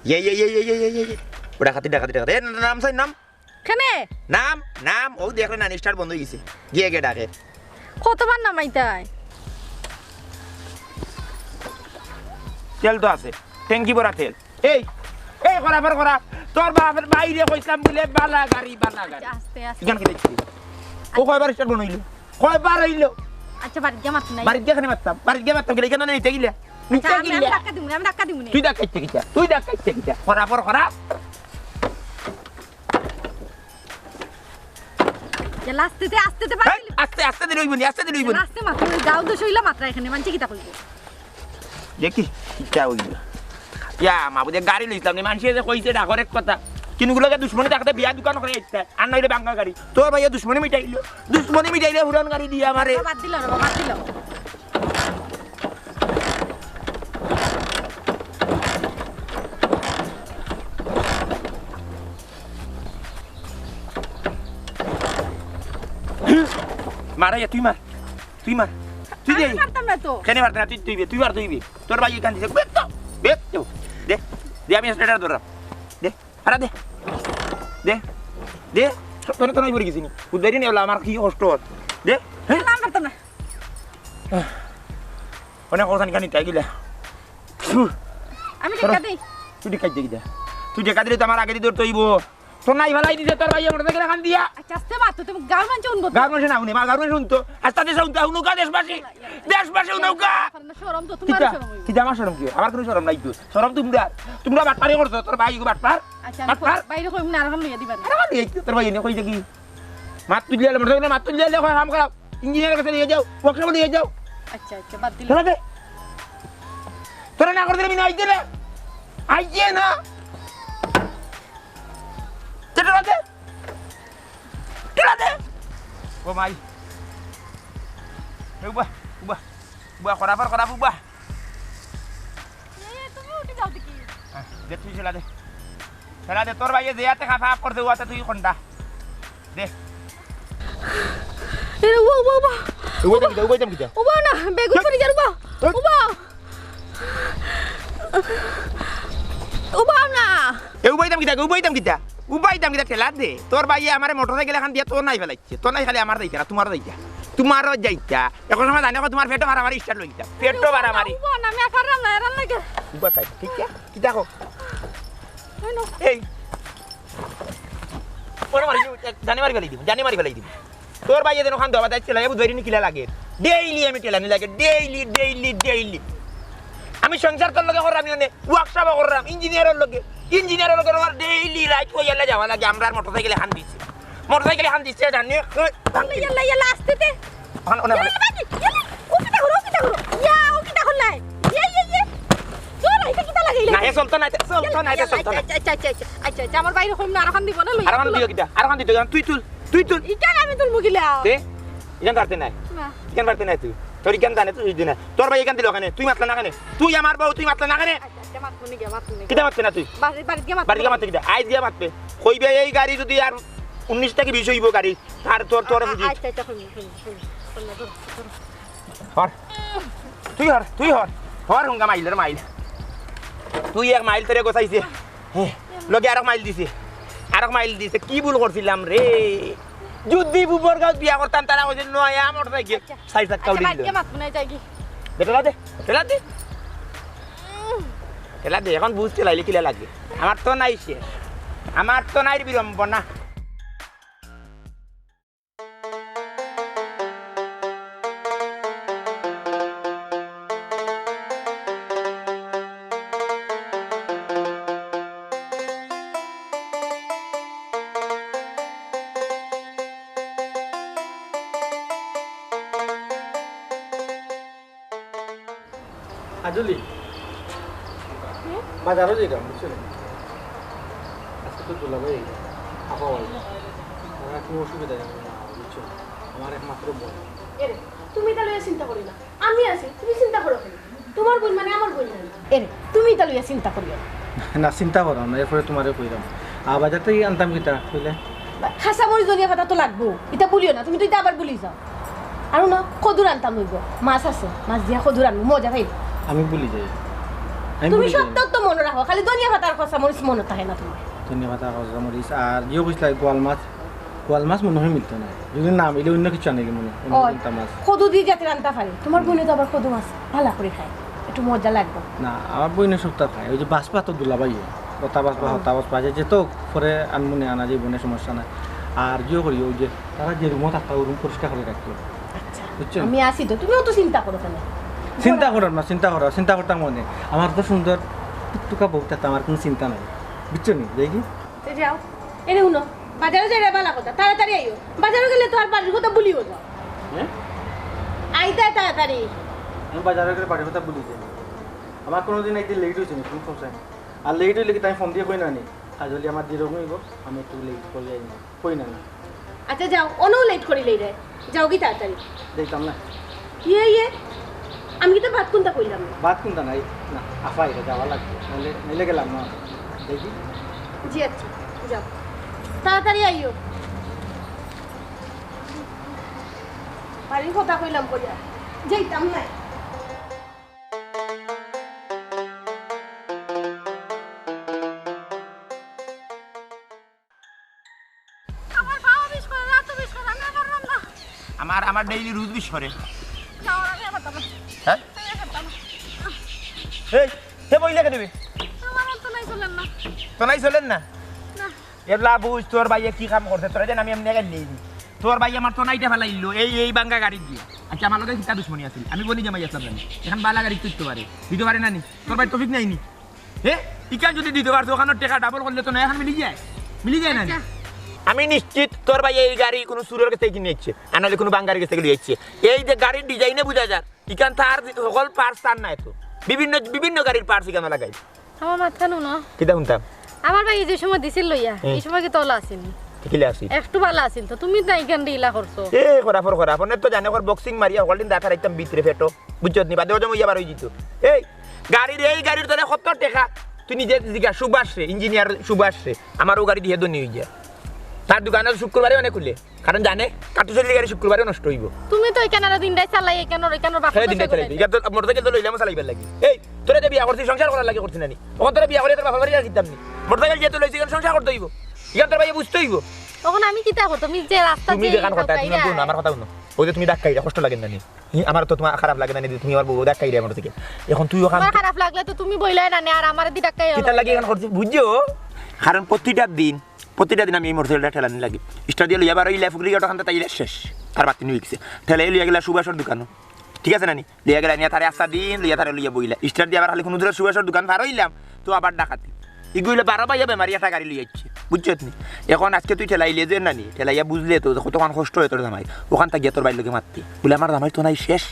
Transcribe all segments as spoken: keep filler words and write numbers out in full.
ইয়ে, ইয়ে, ইয়ে, ইয়ে, ইয়ে, ইয়ে, ইয়ে। ও ডাকাতি, ডাকাতি, ডাকাতি। এ, না, না, নাম চাই, নাম। কেনে? নাম, নাম। ও দেখরে না, start বন্ধ অই গেছে। গিয়া, গিয়া ডাকে। কতবার নামাইতায়? তেল তো আছে। ট্যাঙ্কি ভরা তেল। এই, এই, খরা, ফর, খরা। তোর বাপের বাইরে কইছলাম বুলে বালা গাড়ি, বালা গাড়ি। আচ্ছা, আস্তে, আস্তে। ইখান কি দেখছি? ও কয়বার start বন্ধ অইলো? কয়বার অইলো? আচ্ছা, বাড়িত গিয়া মাত নাই। বাড়িত গিয়া কেনে মাততাম? বাড়িত গিয়া মাততাম, গেলে ইখান নিতে গিলা। নিতে আচ্ছা, আমি, আমি গিলা। ধাক্কা দিমু নে, আমি ধাক্কা দিমু নে। তুই ধাক্কা দিতে কিতা? তুই ধাক্কা দিতে কিতা? খরা, ফর, খরা। যে আস্তে দে, আস্তে দে, এই, বাড়ি। আস্তে, আস্তে দিলে অইবো নি, আস্তে দিলে অইবো নি। আস্তে মাত্র, ওই গাও দোষ অইলা মাত্র এখানে, মানছে কিতা কইবো? দেখি, কিতা অইলো। ইয়া, মাবুদে গাড়ি লইছলাম নি, মানষে যে কইছে ডাকর এক কথা। কিনুগুলোকে দুশমনি থাকতে বিয়া দোকান করে আইতে, আর নাইলে ভাঙ্গা গাড়ি। তোর ভাইয়ে দুশমনি মিটাইলো, দুশমনি মিটাইলে হুরান গাড়ি দিয়া আমারে। বাদ দিল রে, বাদ দিল। মারা ইয়া, তুই মার। তুই মার। তুই দে। আমি পারতাম না তো। কেনে পারতে না? তুই, তুই বে, তুই মার, তুই বে। তোর ভাই এখান দিছে। বেত তো, বেত তো। দে, দে, আমি স্ট্রেটার ধরলাম। দে, আরে দে। দে, দে। সব তো, তো নাই পড়ে গেছি নি। উদ্ধারি নেওলা, আমার কি কষ্ট হয়। দে। হ্যাঁ? আমি পারতাম না। অনেক কথা নিকানি তাই গিলা। আমি টিকা দেই। তুই টিকা দে কিতা? তুই টিকা দিলে তো আমার আগে দিয়ে ধরতে অইবো। তোর নাই ফালাই দিছে তোর ভাইয়ে মোটরসাইকেল এখান দিয়া। আচ্ছা, আস্তে মাত, তুমি গাঁর মানষে হুনবো তো। গাঁর মানষে না হুনে, মা গাঁর মানষে হুনতো। আস্তে আস্তে হুনতো, হুনুকা দেশবাসী। দেশবাসী হুনুকা। শরম তো, তোমার কিতা? শরম অইবো। কিতা আমার শরম কি? আমার কোনো শরম নাই তো। শরম তোমরা। তোমরা বাটপারি করছো, তোর ভাই বাটপার। আচ্ছা, আমি বাটপার। বাইরে কইমু না, আর এখন লইয়া দিবা না। আর আমার লইয়া তোর ভাই এনে কই দেখি। মাত তুলিয়া লে, মোটরসাইকেল মাত তুলিয়া লে, কয় কাম করাও। ইঞ্জিনিয়ারের কাছে নিয়ে যাও, ওয়ার্কশপে নিয়ে যাও। আচ্ছা, আচ্ছা, বাদ দিলাম। তোরা দে। তোরা না করে দিলে আমি না আইতে না। আইতে না। তে তোরা দে। তোরা দে। ও মাই। এ উবা, উবা। উবা, খরাফর খরাফ উবা। এ, তুমি উঠি যাও দেখি। হ্যাঁ, দে তুই ঠেলা দে। ঠেলা দে, তোর ভাইয়ে যে হাতে খাফা আপ করছে, ও হাতে তুই খন্ডা। দে। এরে, উবা, উবা, উবা। উবাইতাম কিতা, উবাইতাম কিতা? উবা না, বেগুন ধুর। পড়ি যার, উবা। ধুর। উবা। উবা না। এ উবাইতাম কিতা, উবাইতাম কিতা? উবাইতাম কিতা, ঠেলা দে। তোর ভাইয়ে আমারে মোটরসাইকেল এখান দিয়া তোর নাই ফালাইছে। তোর নাই খালি আমার যাইতা না, তোমারও যাইতা। তোমারও যাইতা। এখন সময় জানে, তোমার পেটও মারামারি start লইতা। পেটও মারামারি। উবা না, আমি আর পারলাম না, এরার লাগে। উবা চাই, ঠিক আছে? কিতা কও? এই। পরে মারি দিমু, জানে মারি ফালাই দিমু, জানে মারি ফালাই দিমু। তোর ভাইয়ে যেন খান দেওয়া দায়িত্ব লাগে, বুঝবাই নি কিলা লাগে। Daily আমি ঠেলানি লাগে, daily, daily, daily। আমি সংসার তোর লগে করলাম, আমি অনে ওয়ার্কশপও করলাম, ইঞ্জিনিয়ারের লগে, ইঞ্জিনিয়ারের লগে আমার daily রাইত হইয়া যাওয়া লাগে, আমরা আর মোটরসাইকেল এখান দিছি। মোটরসাইকেল এখান দিছে, জানি, ইয়াল্লা, ইয়াল্লা, ইয়াল্লা, আস্তে দে। On, on, on. ইয়াল্লা, ইয়াল্লা, ও কিতা করো, ও কিতা করো? ইয়া, ও কিতা করলাই? ইয়ে, ইয়ে, ইয়ে। চল, এটা কিতা লাগাইলে? না, এ চলতো না, এটা চলতো না, এটা ইয়াল্লা, চলতো না। আচ্ছা, আচ্ছা, আচ্ছা, আচ্ছা, আচ্ছা, আমার বাইরে কইম না, আর ওখান দিব না, লইয়া আরো খান তুলো। দিও কিতা? আরো খান দিতে যান, তুই তুল, তুই তুল। ইখান আমি তুলমু কিলা? তে? ইখান পারতে নাই। না। ইখান পারতে নাই তুই। তোর ইখান জানে তুই দিনা। তোর ভাই ইখান দিল কেনে? তুই মাতলা না কেনে? তুই আমার বউ, তুই মাতলা না কেনে? আচ্ছা, আচ্ছা, মাতমু নি গিয়া, মাতমু নি গিয়া। কিতা মাততে না তুই? বাড়ি, বাড়িত গিয়া মাতমু। বাড়িত গিয়া মাততে কিতা? আইজ গিয়া মাতবে। কইবে এই গাড়ি যদি আর উনিশ থাকি বিশ অইবো গাড়ি, তার তোর, তোর আ-, আ-, বুঝি। আচ্ছা, আচ্ছা, হুন, হুন, হুন, হুন, হুন, হুন। হর। তুই হর, তুই হর। হর হুঙ্গা মাইলর মাইল। তুই এক মাইল তোরে গোছাইছে। হ্যাঁ, লগে আরক মাইল দিছে। আরক মাইল দিছে। কি ভুল করছিলাম রে? যদি বুবর গাঁও বিয়া করতাম, তারা কইছে নয়া মোটরসাইকেল। আচ্ছা। চাইর চাক্কা আচ্ছা, উড়ি বাদ দিল। দিয়া মাত মনে হয় যাই কি? দে, ঠেলা দে, ঠেলা দে। উম। ঠেলা দে, এখন বুঝতে লাইলে কিলা লাগে। আমার তো নাই শেষ। আমার তো নাই বিড়ম্বনা। আজলি, হুম? বাজারো যাইতাম, বুঝছো নি? আজকে তো দুলাভাই আইলো, আপা আইলো। আমার একটু অসুবিধা জানো না, বুঝছো? আমার একমাত্র বোন। এরে, তুমি তা লইয়া চিন্তা করিও না, আমি আছি, তুমি চিন্তা করো কেনে? তোমার বোন মানে আমার বোন নানি। এরে, তুমি তা লইয়া চিন্তা করিও না। না, চিন্তা করো না, এরপরে তোমারে কইরাম। আর বাজার থাকি আনতাম কিতা, কইলে? খাসা মরিচ, ধনিয়া পাতা তো লাগবো, ইতা ভুলিও না, তুমি তো ইতা আবার ভুলি যাও। আর না, কদু রানতাম অইবো, মাছ আছে, মাছ দিয়া কদু রানমু, মজা পাইবো। আমি ভুলি যাই। আমি তুমি ভুলি যাই না। সবতা তো মনো রাখো, খালি ধনিয়া পাতার খোসা মরিচ মনো থাকে না তুমার। ধনিয়া পাতা, খোসা মরিচ, আর ইয়ে কইছলা, গোয়াল মাছ। গোয়াল মাছ মনো অয় মিলতো নায়। যদি না মিলে অইন্য কিছু আনিলিমু নে, অইন্য অয়, কুনটা মাছ। কদু দি যাতে রানতা পারি। তুমার বইনে তো আবার কদু মাছ ভালা করি খায়, একটু মজা লাগবো। না, আমার বইনে সবতা খায়। ওই যে বাসপা তো দুলাভাই, হতা বাসপা, ও। হতা বাসপা, যে যেত পরে আনমু নে, আনা যাইবো নে, সমস্যা নাই। আর ইয়ে করি, ওই যে তারা যে রুমো থাকতা, ওই রুম পরিষ্কার করি রাখিও। আচ্ছা, বুঝছো? আমি আছি তো, তুমি অত চিন্তা করো কেনে? চিন্তা করো না, চিন্তা করো, চিন্তা করতাম মানে। আমার তো সুন্দর টুকটুকা বউ থাকতে আমার কুনু চিন্তা নাই, বুঝছো নি? যাই কি? তে যাও, এরে হুনো, বাজারো যাইরায় ভালা কথা, তাড়াতাড়ি আইও। বাজারো গেলে তো আর বাড়ির কথা ভুলিও যাও। হ্যাঁ? আইতায় তাড়াতাড়ি। আমি বাজারো গেলে বাড়ির কথা ভুলি যাই। আমার কুনুদিন আইতে লেট অইছে নি, কুনু সমস্যা নাই। আর লেট অইলে কিতা আমি ফোন দিয়া কই না নি? কাজ অইলে আমার যেরকম অইবো, আমি একটু লেট করি আইমু। কই না না। আচ্ছা যাও, অনও লেট করিলাইরায়। যাওগি তাড়াতাড়ি। যাইতাম না। ইয়ে, ইয়ে, আমি কিতা ভাত কুনতা কইলাম না? ভাত কুনতা নাই? না, আফা, ইটা যাওয়া লাগবো। নাইলে, নাইলে গেলাম না। দেখি। জি আচ্ছা, যাও। তাড়াতাড়ি আইও। বাড়ির কথা কইলাম কইয়া। যাইতাম না। আমার পাও বিষ করে, রাতও বিষ করে, আমি আর পারলাম না। আমার, আমার ডেইলি রোজ বিষ করে। যাও, আর আমি আর পারতাম না। হ্যাঁ? আমি আর পারতাম না। এই, হে বইলে কে দিবি? আমার আর তো নাই চলেন না। তো নাই চলেন না? না। এবলা বুঝ, তোর ভাইয়ে কি কাম করছে, তোরে যেন আমি এমনে গাইল দিই। তোর ভাই আমার তো নাইটা ফালাইলো, এই, এই ভাঙ্গা গাড়ি দিয়া। আচ্ছা, আমার লগে কিতা দুশমনি আছিল? আমি বনি জামাই আসলাম জানি। এখন বালা গাড়ি তুলতে পারে, দিতে পারে না নি? তোর ভাই তৌফিক নাই নি? হে? ইখান যদি দিতে পারতো, ওখানোর টেকা ডাবল করলে তো না, এখন মিলি যায়? মিলি যায় না নি? আচ্ছা। আমি নিশ্চিত তোর ভাই এই গাড়ি কুনু চুরর গেছ থাকি কিনি আইছে, আর নাইলে কুনু বাঙ্গারির গেছ থাকি লই আইছে। এই যে গাড়ির ডিজাইনে বুঝা যার, ইখান তার হকল পার্টস তার নায় তো। বিভিন্ন, বিভিন্ন গাড়ির পার্টস ইখান লাগাই। আমার মাত খান হুনো। কিতা হুনতাম? আমার ভাই যে সময় দিছিল লইয়া, হুম। এই সময় কিতা অলা আছিল? কিলা আছিল? একটু বালা আছিল তো, তুমি না ইখান ইলা করছো। এ, করা ফর করা, ফোনে তো জানে কর বক্সিং মারিয়া হকল দিন দেখা রাখতাম ভিতরে ফেটো। বুঝছত নি? বাদে হজম অইয়া বার অই যিত। এই, গাড়ির, এই গাড়ির তোরে কত টেকা? তুই নিজে জিগা, সুভাষ রে, ইঞ্জিনিয়ার সুভাষ রে, আমার ও গাড়ি দিয়া ধনী অই যায়। তার দোকান শুক্রবারে অনেক খুলে, কারণ জানে কাটু চলি গাড়ি শুক্রবারে নষ্ট অইবো। তুমি তো ইখান আর দিন রাইত চালাই, ইখান আর ইখান আর বাপে হে দিন রাইত চালাই। ইখান তো মোটরসাইকেল তো লইলাম চালাইবার লাগি। এই, তোরে যে বিয়া করছি সংসার করার লাগি করছি না নি? অখন তোরে বিয়া করি তোর বাপর বাড়ি আর দিতাম নি? মোটরসাইকেল যেহেতু লইছি, ইখান সংসার করতে অইবো। ইখান তোর ভাইয়ে বুঝতে অইবো। অখন আমি কিতা করতাম? তুমি যে রাস্তা তুমি যে যেখান কথা, তুমি কাকাইরা। হুনো, আমার কথা হুনো। ওই যে তুমি ধাক্কাইরা, কষ্ট লাগে না নি? ই, আমার তো তোমার খারাপ লাগে না নি, তুমি আমার বউ ধাক্কাইরা মোটরসাইকেল। এখন তুই ওখান আমার খারাপ লাগলে তো তুমি বইলাই না নে, আর আমারে দি ধাক্কাই কিতা লাগি এখন করছি, বুঝছো? কারণ প্রতিটা দিন, প্রতিটা দিন আমি এই মোটরসাইকেলটা ঠেলানি লাগি। স্টার্ট দিয়া লইয়া বার অইলে ফুকরি গেট ওখান তাইলে শেষ। আর বাতি নিয়ে গেছে। ঠেলাই লইয়া গেলা সুভাষর দোকানো। ঠিক আছে না নি? লইয়া গেলা নিয়া তারে আস্তা দিন, লইয়া তারে লইয়া বইলা। স্টার্ট দিয়া আবার খালি কুনু দূরে সুভাষর দোকান পার অইলাম, তো আবার ডাকাতি। ইগু অইলে বারো বাইয়া বেমারি একটা গাড়ি লইয়া আইছে। বুঝছত নি? এখন আজকে তুই ঠেলাইলে যে না নি, ঠেলাইয়া বুঝলে তো যে কতক্ষণ কষ্ট অয় তোর জামাই। ওখান থাকিয়া তোর ভাইর লগে মাততে। বলে, "আমার জামাই তো নাই শেষ।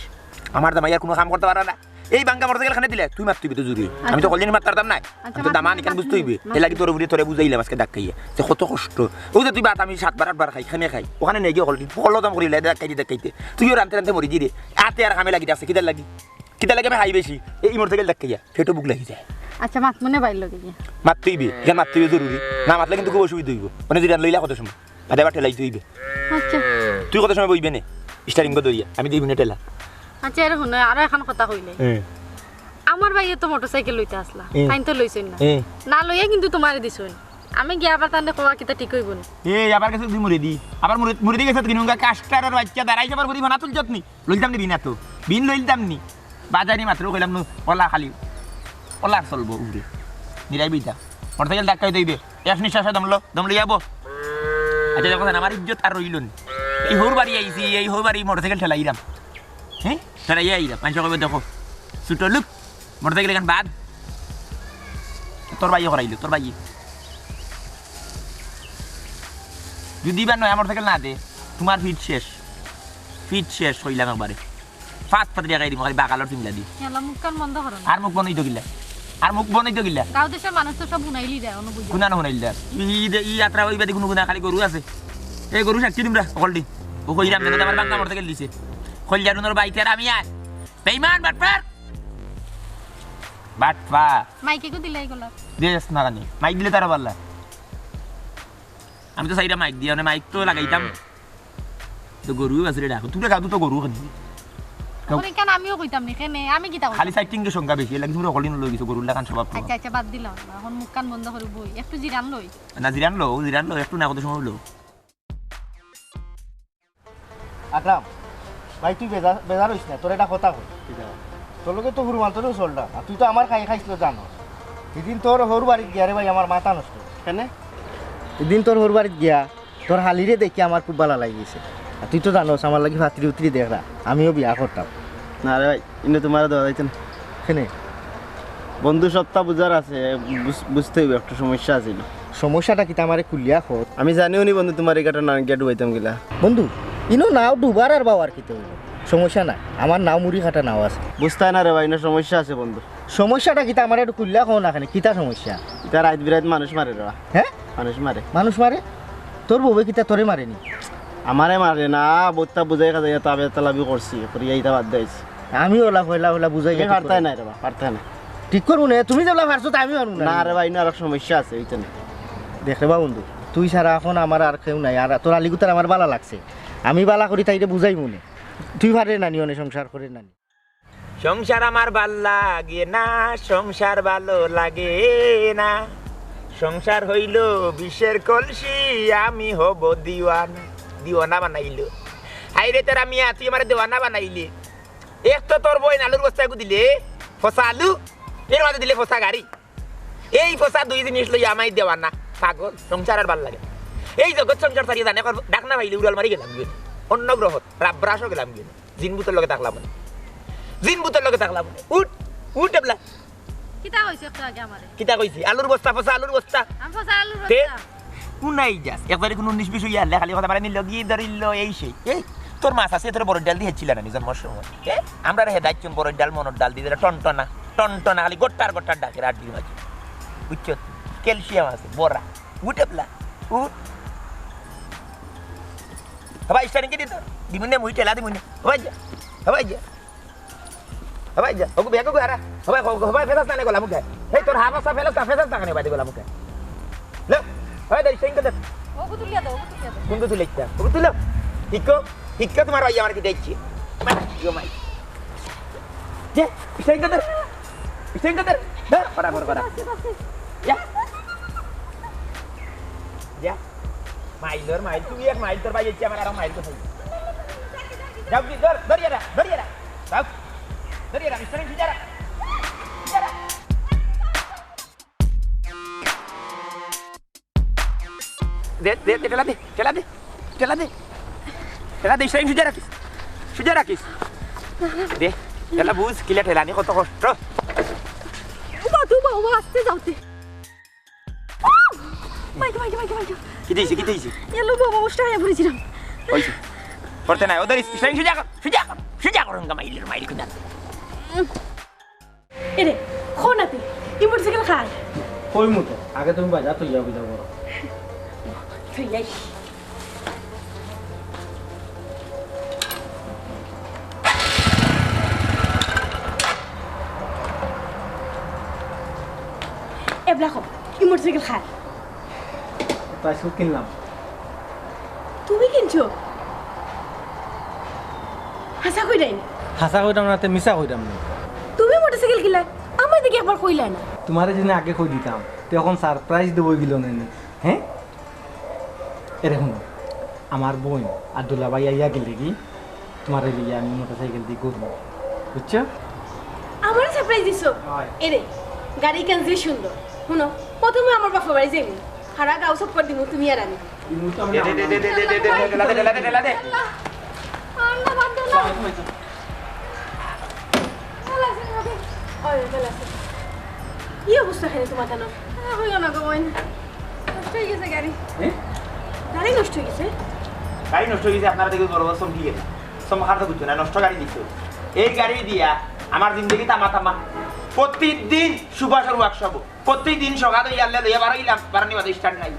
আমার জামাই আর কুনু কাম করতে পারে না।" এই ভাঙ্গা মোটরসাইকেল খানে দিলে, তুই মাততে অইবি তো জুরে। আমি তো আচ্ছা। কলজানি মাততাম না। আচ্ছা, আমি তো মাতমু, দামান ইখান মাতমু, বুঝতে অইবে। মাতমু। এর লাগি তোর উপরে তোরে বুঝাইলাম আজকে ধাক্কাইয়া। যে কত কষ্ট। ও যে তুই ভাত আমি সাতবার আটবার খাই, খানে খাই। ওখানে নিয়ে গিয়ে হকল, হকল দাম করিলে ধাক্কাইতে ধাক্কাইতে। তুইও রানতে রানতে মরি যিরে। আতে আর কামে লাগি আছে, কিতার লাগি? কিতার লাগি আমি খাই বেশি? এই মোটরসাইকেল ধাক্কাইয়া। পেটো ভুক লাগি যায়। আচ্ছা, মাতমু নে ভাইর লগে গিয়া। মাততে অইবে, ইখান মাততে অইবে জরুরি। না মাতলে কিন্তু খুব অসুবিধা অইবো। মানে জিরান লইলা কত সময়? বাদে আবার ঠেলাইতে অইবে। আচ্ছা। তুই কত সময় বইবে নে? স্টারিং ধরিয়া। আমি দিমু নে ঠেলা। আচ্ছা, এরে হুনো, আরো এখান কথা কইলে। হুম। আমার ভাইয়ে তো মোটরসাইকেল লইতা আছলা। হুম। তাইন তো লইছইন না। হুম। না লইয়া কিন্তু তোমারে দিছইন। আমি গিয়া আবার তানরে কওয়া কিতা ঠিক অইবো নি? এই আবার গেছে তুই মুড়ি দি। আবার মুড়ি, মুড়ি দি গেছে তুই নুঙ্গা কাস্টারের বাচ্চা দাঁড়াই যাবার বুড়ি ভানা তুলছত নি? লইতাম নি বিনা তো। বিন লইতাম নি। বাজারি মাত্র কইলাম নু, ওলা খালি। ওলা চলবো উড়ে। নিরাই বিটা। মোটরসাইকেল ধাক্কা দিতে অইবে। এক নিঃশ্বাসে দম লো, দম লইয়া বো। আচ্ছা, দেখো না, আমার ইজ্জত আর রইল নি। এই হৌর বাড়ি আইছি, এই হৌর বাড়ি মোটরসাইকেল ঠেলাইরাম। হ্যাঁ? ঠেলাইয়া আইরাম। মানুষ কইবে, "দেখো, ছোট লোক, মোটরসাইকেল এখান বাদ।" তোর ভাইয়ে করাইলো, তোর ভাইয়ে। যদি বা নয়া মোটরসাইকেল না দে, তোমার ফিট শেষ। ফিট শেষ, কইলাম একবারে। পাঁচ পাত্রি টাকা দিমু, খালি বাকালর চিমলা দি। ইয়াল্লা, মুখ কান বন্ধ করো না। আর মুখ বন্ধ অইতো কিলা? আর মুখ বন্ধ অইতো কিলা? গাঁও দেশের মানুষ তো সব হুনাইলি দেয়, অনু বুঝো। গুনা না হুনাইল দেয়। ই দে, ই যাত্রা অইবা দি কুনু গুনা, খালি গরু আছে। এই গরু সাক্ষী দিমরা, হকলটি। ও কইরাম যেন আমার বাঙ্গা মোটরসাইকেল দিছে। কইলাম নুনর বাইতে আর আমি আর। বেইমান, বাটপার। বাটপার। মাইকে কো দিলাই গলা। দেস না কানি। মাইক দিলে তারা পারলা। আমি তো চাইরা মাইক দিয়া, মানে মাইক তো লাগাইতাম। তো গরু আছে রে, ডাকো। তুই ডাকো, তুই তো গরু খানি। অখন ইখান আমিও কইতাম নি, কেনে? আমি কিতা কইতাম? খালি সাইটিংকে সংখ্যা বেশি, এর লাগি তুমি হকলরে লই গেছো, গরুর লাখান স্বভাব। আচ্ছা, আচ্ছা, বাদ দিলাম। অখন মুখখান বন্ধ করি বই। একটু জিরান লই। না, জিরান লও, জিরান লও, একটু না কত সময় লও। আকরাম, ভাই, তুই বেজার, বেজার অইস না, তোর একটা কথা কই। কিতা? তোর লগে তো হুরুমান্তরেও চলরা, আর তুই তো আমার খাই খাইছিল জানো। হিদিন তোর হউর বাড়িত গিয়া রে ভাই, আমার মাথা নষ্ট। কেনে? হিদিন তোর হউর বাড়িত গিয়া তোর হালিরে দেখি আমার খুব ভালা লাগি গেছে। আর তুই তো জানোস আমার লাগি ফাত্রি উত্রি দেখরা, আমিও বিয়া করতাম। না রে ভাই, ইনো তোমারে দেওয়া যাইতো না। কেনে? বন্ধু, সবটা বুঝার আছে, বুঝ-, বুঝতে অইবো, একটু সমস্যা আছিল। সমস্যাটা কিতা আমারে খুলিয়া কও। আমি জানিও নি বন্ধু, তোমার এই ঘাটে না গিয়া ডুবাইতাম গিলা। বন্ধু, ইনো নাও ডুবার আর বাওয়ার কিতা অইবো? সমস্যা নাই, আমার নাও মুড়ি কাটা নাও আছে। বুঝতায় না রে ভাই, ইনো সমস্যা আছে বন্ধু। সমস্যাটা কিতা আমারে একটু খুলিয়া কও না কেনে, কিতা সমস্যা? ইতা রাইত বিরাইত মানুষ মারে রে বা। হ্যাঁ? মানুষ মারে। মানুষ মারে? তোর বউয়ে কিতা তোরে মারেনি? আমারে মারে না, বউততা বুঝাই খাজাইয়া তাবে তালাবি করছি, করিয়া ইতা বাদ দিছি। আমি ওলা হইলা হইলা বুঝাই তুমি গেছি পারতায় করে। না রে বা, পারতায় না। ঠিক করবো না, তুমি যেগুলা পারছো তা আমি পারবো না। না রে ভাই, ইনো আরো সমস্যা আছে, অইতো না। দেখ রে বা বন্ধু, তুই ছাড়া এখন আমার আর কেউ নাই, আর তোর আলিগুতার আমার ভালা লাগছে, আমি ভালা করি তাইরে বুঝাইমু নে। তুই পারে নানি অনে সংসার করে নানি। সংসার আমার ভালা লাগে না, সংসার ভালো লাগে না। সংসার হইল বিষের কলসি, আমি হব দিওয়ানা, দিওয়ানা বানাইল। হায় রে তোরা মিয়া, তুই আমারে দেওয়ানা বানাইলি। এক তো তোর বইন আলুর বস্তা এগু দিলে, ফসা আলু, এর মাঝে দিলে ফসা গাড়ি। এই ফসা দুই জিনিস লইয়া আমায় দেওয়ানা, পাগল, সংসার আর ভালা লাগে না। এই জগৎ সংসার ছাড়িয়া জানে কর, ডাক না পাইলে উড়াল মারি গেলাম গিয়া। অন্য গ্রহত, রাব্রাসও গেলাম গিয়া। জিন ভূতর লগে থাকলাম অনে। জিন ভূতর লগে থাকলাম অনে। উঠ, উঠ এবলা। কিতা কইছে একটু আগে আমারে? কিতা কইছি? আলুর বস্তা, ফসা আলুর বস্তা। আমি ফসা আলুর তে? বস্তা। কুনাই যাস? একবারে কুনু উনিশ বিশ অইয়া আনলে খালি কথা বাড়ানি লগি ধরিল এই সেই। এই, তোর মাছ আছে, তোর বড় ডাল দি হেছিল না নি জন্মর সময়? এ? আমরারে হেদাইছইন বড় ডাল, মনর ডাল দি দিলা টনটনা, টনটনা খালি গোটার গোটার ডাকের আড্ডির মাঝে। বুঝছো? ক্যালসিয়াম আছে, বড়া। উঠ এবলা, উঠ। হবাই, স্টারিং কিতা দিতো? দিমুনে মুই ঠেলা দিমুনে। হবাই যা, হবাই যা। হবাই যা, ওগু ব্যাগ ওগু আরা। হবাই, হবাই, হবাই, ফেরাস না নে গলা মুখে। এই তোর হাফ আসা ফেরাস না, ফেরাস না কেনে বাদে গলা মুখে। লে, হবাই দে, স্টারিং কর দে। ওগু তুলিয়া দাও, ওগু তুলিয়া দাও। কোনগু তুলিয়া দিতা? ওগু তুলো। ইকো, ইকো তোমার ভাই আমার কি দেখছি? মাই, ইকো মাই। যে, স্টারিং কর দে। স্টারিং কর দে। ধর, করা, করা, করা। যা। যা। মাইলর মাইল, তুই এক মাইল, তোর ভাই এসে আমার আরো মাইল কোথায়? যাও কি, ধর, ধরিয়ে রাখ, ধরিয়ে রাখ। যাও। ধরিয়ে রাখ, স্টারিং সিধা রাখ। সিধা রাখ। দে, দে, দে, ঠেলা দে, ঠেলা দে, ঠেলা দে। ঠেলা দে, স্টারিং সিধা রাখিস। সিধা রাখিস। দে, ঠেলা বুঝ, কিলা ঠেলানি কত কষ্ট। উবা, উবা, উবা, আস্তে যাওতে। মাইকে, মাইকে, মাইকে, মাইকে। কিতা অইছে, কিতা অইছে? ইয়ালো বাবা, উষ্টা হয়ে পড়েছিলাম। অইছে। করতে নাই, ওদের স্টারিং সুজা কর, সুজা কর, সুজা কর, মাইলের মাইল কুনাল। এরে, খো না তুই, ই মোটরসাইকেল খায়। কই মোটর? আগে তুমি বাজার তো যাও, বিদায় করো। তুই যাই। এবলা কও, ই মোটরসাইকেল কার? বাইসাইকেল কিনলাম। তুমি কিনছো? হাছা কইরায় নি? হাছা কইরাম না, তে মিছা কইরাম নি। তুমি মোটরসাইকেল কিনলায়, আমারে দেখি একবার কইলায় না। তুমারে যদি আগে কই দিতাম, তে অখন সারপ্রাইজ দিবো গিলো নে নি। হ্যাঁ? এরে হুনো, আমার বইন আর দুলাভাই আইয়া গেলেগি, তুমারে লইয়া আমি মোটরসাইকেল দি ঘুরমু, বুঝছো? আমারে সারপ্রাইজ দিছো? অয়। এরে, গাড়ি কান যে সুন্দর। হুনো, প্রথমে আমার বাপর বাড়ি যাইমু, হারা গাঁও চক্কর দিমু তুমি আর আমি। দে, দে, দে, দে, দে, দে, দে, দে, দে, দে, দে, দে, দে। আল্লাহ, বাদ দে না। ভালা আছেন ভাবি? অয়, ভালা আছি। ই অবস্থা কেনে তুমার কেনে? আহ, অইলো না গো, অইন। নষ্ট অই গেছে গাড়ি। এ? গাড়ি নষ্ট অই গেছে? গাড়ি নষ্ট অই গেছে, আপনারা দেখে বড় বড় চমকি গেল। চমকার তো বুঝছো না, নষ্ট গাড়ি দিছো। এই গাড়ি দিয়া আমার জিন্দেগি তামা তামা। প্রতিদিন সুভাষর ওয়ার্কশপ। প্রতিদিন সকালে ইয়ারলে লইয়া বারইলাম, বারানি বাদে স্টার্ট নাই।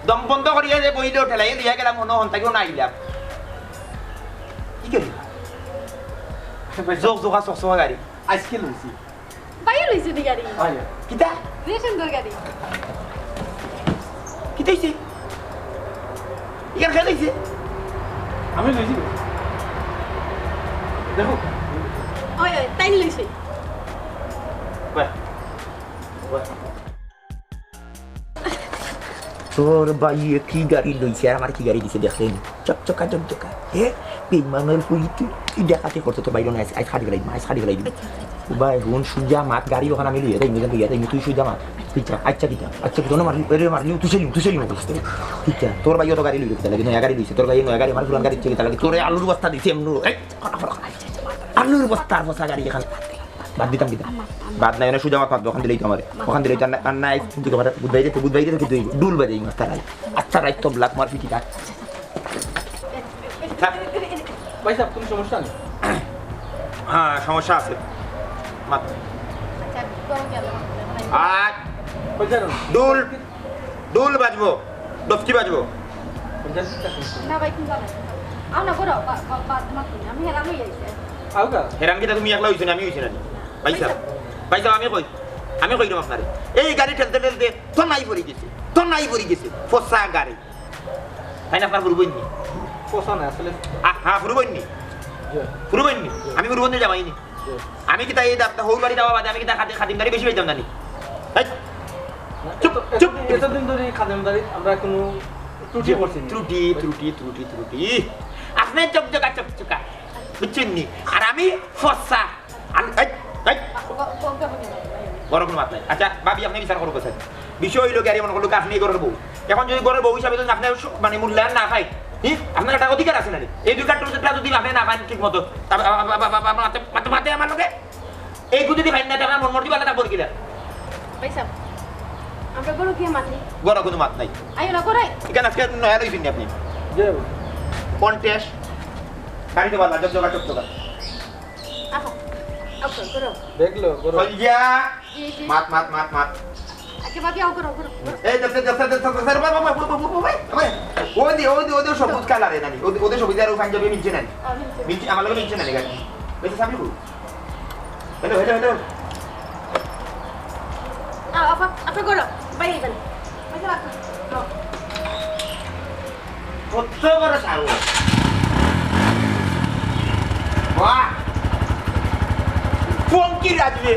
দম বন্ধ করিয়া যে বইলেও ঠেলাইয়া লইয়া গেলাম, মনো হন থাকিও না আইলাম। কি করি? জোক জোকা চকচকা গাড়ি। আজকে লইছি। ভাইয়া লইছে দি গাড়ি। ভাইয়া। কিতা? যে সুন্দর গাড়ি। কিতা অইছে? ইয়ার খেল অইছে? আমি লইছি। দেখো। তাই লইছে। বাহ। বাহ। তোর ভাইয়ে কি গাড়ি লইছে আর আমার কি গাড়ি দিছে দেখছনি? চকচকা, চকচকা। হে, বেইমানর পুত তুই। তুই ডাকাতি করতে তোর বাইরে আইস, আইস খালি ফেলাই দিমু, আইস খালি ফেলাই দিমু। ভাই, হুন, সুজা মাত, গাড়ি অখন আমি লইয়া যাইমু, লইয়া যাইমু, তুই সুজা মাত। কিতা, আচ্ছা কিতা, আচ্ছা কিতা, অনো মারলি, এরে মারলি, তুই সেলিম, তুই সেলিম। কিতা, তোর ভাইয়ে তো গাড়ি লইলো কিতা লাগি, নয়া গাড়ি লইছে, তোর ভাইয়ে নয়া গাড়ি, আমার পুরান গাড়ি দিছে কিতা লাগি, তোরে আলুর বস্তা দিছে এমনে, এই, আলুর বস্তার বস্তা গাড়ি এখান। বাদ দিতাম কিতা? বাদ নাই, অনে সুজা মাত মাতবো, অখান দিলেই তো আমারে। অখান দিলেই তো আর না, আর না, এই কিন্তু তোমার বুধ ভাই রে, তো বুধ ভাই রে তো কিন্তু ডুল বাজাই মাস্টার আই। আচ্ছা, রাইত তো ব্ল্যাক মারফি কিতা? ভাই সাহেব, কোনো সমস্যা নেই। হ্যাঁ, সমস্যা আছে। মাত। আচ্ছা, গরম কি হবে? আর ওই জানো? ডুল, ডুল বাজবো, ডফকি বাজবো। ওই জানো কি কাজ করছে? না ভাই, তুমি জানো। আও না, করো, বা-, বা-, বাদ মাত তুমি। আমি হেরান হয়ে যাইছি। আও কা? হেরান কিতা তুমি একলা হইছো না, আমি হইছি না নি? ভাই সাহেব, ভাই সাহেব, আমি কই, আমি কইরাম আপনারে। এই গাড়ি ঠেলতে ঠেলতে তো নাই পড়ি গেছে, তো নাই পড়ি গেছে। ফসা গাড়ি। তাই না আপনার ফুরু বইন নি? ফসা না আসলে। আ, হ্যাঁ, ফুরু বইন নি? জি। ফুরু বইন নি? আমি ফুরু বইন নি জামাই নি? জি। আমি কিতা এই দা-, হউর বাড়ি যাওয়া বাদে আমি কিতা খাদি-, খাদিমদারি বেশি পাইতাম না নি? এই, না, চুপ, এত-, চুপ। এত-, এতদিন ধরে এই খাদিমদারি আমরা কোনো ত্রুটি জি, করছি না। ত্রুটি, ত্রুটি, ত্রুটি, ত্রুটি। আপনি চকচকা, চকচকা। বুঝছেন নি? আর আমি ফসা। আমি, এই, এই। বড় কোনো মাত নাই। আচ্ছা, ভাবি, আপনি বিচার করুক স্যার। বিষয় হইলো কি, আর মনে করলো কি, আপনি এই ঘরের বউ। এখন যদি ঘরের বউ হিসাবে যদি আপনি সু-, মানে, মূল্যায়ন না পাই, হি? আপনার একটা অধিকার আছে না নি? এই দুই কার্টুন যদি আপনি না পান ঠিক মতো, তা-, বা-, বা-, বা-, বা-, বা-, মাতে, মাতে, মাতে আমার লগে। এই যদি পাইন না, তাহলে মন মর্জি বালা থাকবো কিনা? ভাই সাহেব, আমরা ঘরো গিয়া মাতি। ঘরো কোনো মাত নাই। আইও না, ঘরো। এখানে আজকে নয়া লইছেন নি আপনি? জি। কন্টেস্ট। গাড়িতে বালা, জব জগা, জব জগা। আহো, আও, করো, করো। দেখলো, করো। কইয়া। জি, জি। মাত, মাত, মাত, মাত। আচ্ছা, ভাবি, আও, করো, করো, করো। এই, দেখতে, দেখতে, দেখতে, দেখতে, বাবা, বাবা, বাবা, বাবা, বাবা। ওই দি, ওই দি, ওই দি, সবুজ কালার, এ নানি। ওই দি, ওই দি, সবুজ আর ওই পাঞ্জাবি মিলছে নানি। আ, মিলছে। মিলছে, আমার লগে মিলছে নানি, গাড়ি। মিলছে, সামনে ঘুরো। Hello, hello, hello. আও, আফা, আফা, করো। ভাই, এখানে। ভাই, আফা, আও। কত বড় সাহস! বাহ! ফকির আসবে।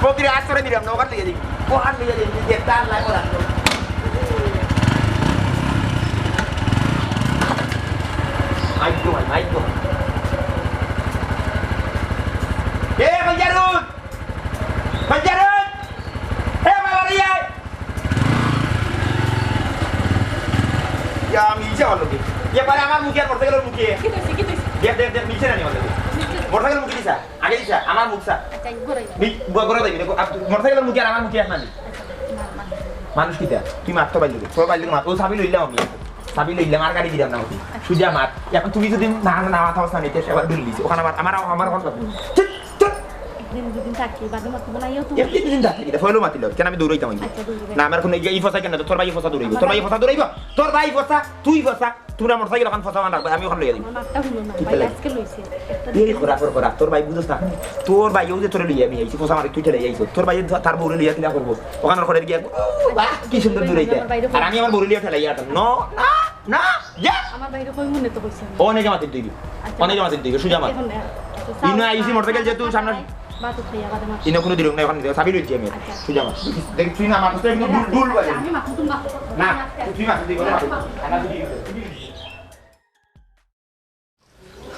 ফকির আজ তোরে দিলাম না, ওখান লইয়া দিবি। ওখান লইয়া দিবি, তুই দেখতে আর লাগবো না। মাইক তো ভাই, মাইক তো ভাই। এ, বাজারুন! বাজারুন! এ, বাবা রে, এ! ইয়া, মিলছে আমার লগে। এবারে আমার মুখে আর মোটরসাইকেলের মুখে। কি কইছে, কি কইছে? দেখ, দেখ, দেখ, মিলছে না নি আমার লগে? মিলছে। মোটরসাইকেল মুখে দিছা, আগে দিছা, আমার মুখ সা। আচ্ছা, ঘুরাই। মি-, গ-, ঘুরাই দিবি, দেখো, আপ-, মোটরসাইকেলের মুখে আর আমার মুখে এক না নি? আচ্ছা, না, না। মানুষ কিতা? তুই মাত তো বাইর লগে, তোর বাইর লগে মাত। ও চাবি লইলাম আমি। চাবি লইলাম, আর গাড়ি দিলাম না ওকে। আচ্ছা। সুজা মাত। এখন তুমি যদি না, না, না মাথা না নিতে, সে আবার ডুল দিছে। ওখানে আমার, আমার, আমার, আমার কথা। চুপ, চুপ। একদিন দুদিন থাকি, বাদে মাতিব না, ইও তো। একদিন দুদিন থাকি, এটা ফয়লো মাতিল। কেন আমি দৌড়াইতাম আমি? আচ্ছা, দৌড়াই। না, আমার কোনো এই, এই ফসা কেন? তোর ভাই ফসা দৌড়াইব। তোর ভাই ফসা দৌড়াইব। তোর ভাই ফসা, তুই ফসা। তোমরা মোটরসাইকেল এখন ফসা বান রাখবে, আমি ওখানে লইয়া দিব। আমার মাতটা হুনো না, কিতা ভাই, লাগে? আজকে লইছে। একটা দিন এই খোরা, খোরা, খোরা, তোর ভাই বুঝছ না? তোর ভাই ওই যে তোরে লইয়া আমি আইছি, ফসা মারি তুই ঠেলে আইছো। তোর ভাই তার বউরে লইয়া কিলা করবো? ওখানে করে গিয়া, ও, বাহ, কি সুন্দর দূরে আমার বাইরে আর আমি আমার বউরে লইয়া ঠেলাই আর। না, না, না, যা। আমার বাইরে কই মনে তো কইছে না। অনেকে মাতির দিবি। আচ্ছা। অনেকে মাতির দিবি, সুজা মাত। এখন, আচ্ছা, ইনো আইছি মোটরসাইকেল যেহেতু সামনে। বাদ উঠাইয়া বাদে মাত। ইনো কোনো দিলুম না, এখন দিতে চাবি লইছি আমি। আচ্ছা। সুজা মাত। দেখ, তুই না মাতিস তো একটু ভুল, ভুল বাজে। আমি মাথা তুমি মাথা না, তুই মাতিস, তুই মাতিস।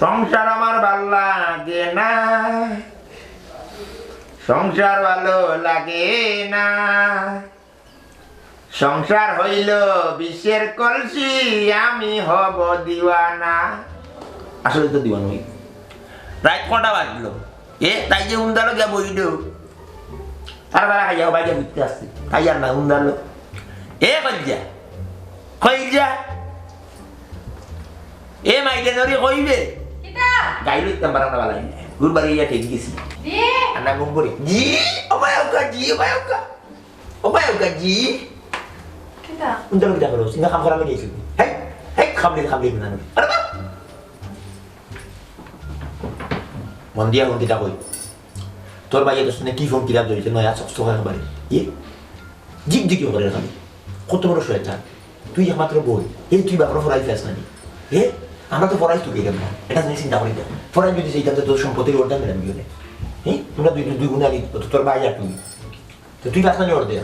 সংসার আমার ভালো লাগে না, সংসার ভালো লাগে না, সংসার হইল বিষের কলসি, আমি হব দিওয়ানা। আসলে তো দিওয়ানা হই। রাত কটা বাজলো? এ, তাই যে উন্দালো গিয়া বইল। তারা তারা খাইয়া বাইরে ঘুরতে আসছে। তাই আর না, উন্দালো। এ, কইল যা। কইল যা। এ মাইলে ধরি কইবে? কিতা? গাইল ইতাম বারা না বালাই। গুরবারি ইয়া ঠেক গেছি। জি। আন্না গুম করি। জি, ও ভাই ওকা, জি, ও ভাই ওকা। ও ভাই ওকা, জি। কিতা? উনটা কিতা করো? সিঙ্গা কাম করার লাগি আইছি। হেই, হেই, খামলি, খামলি না। আরে বাপ। মন দিয়া মন কিতা কই? তোর ভাইয়ে তো শুনে কি ফোন কিরা ধরেছে, নয়া চকচকা একবারে। ইয়ে? জিক জিকি করে খালি। কত বড় শয়তান। তুই একমাত্র বই। এই তুই বাপর ফরাই ফেস নানি। এ? আমরা তো ফরাইজ তো গেলাম না, এটা জিনিস চিন্তা করি না। ফরাইজ যদি সেইখান তো তোর সম্পত্তির অর্ধেক দিলাম কি হলে? হ্যাঁ, তোমরা দুই দুই গুণ আগে তো তোর ভাই আর তুমি। তো তুই পাঁচ মানে অর্ধেক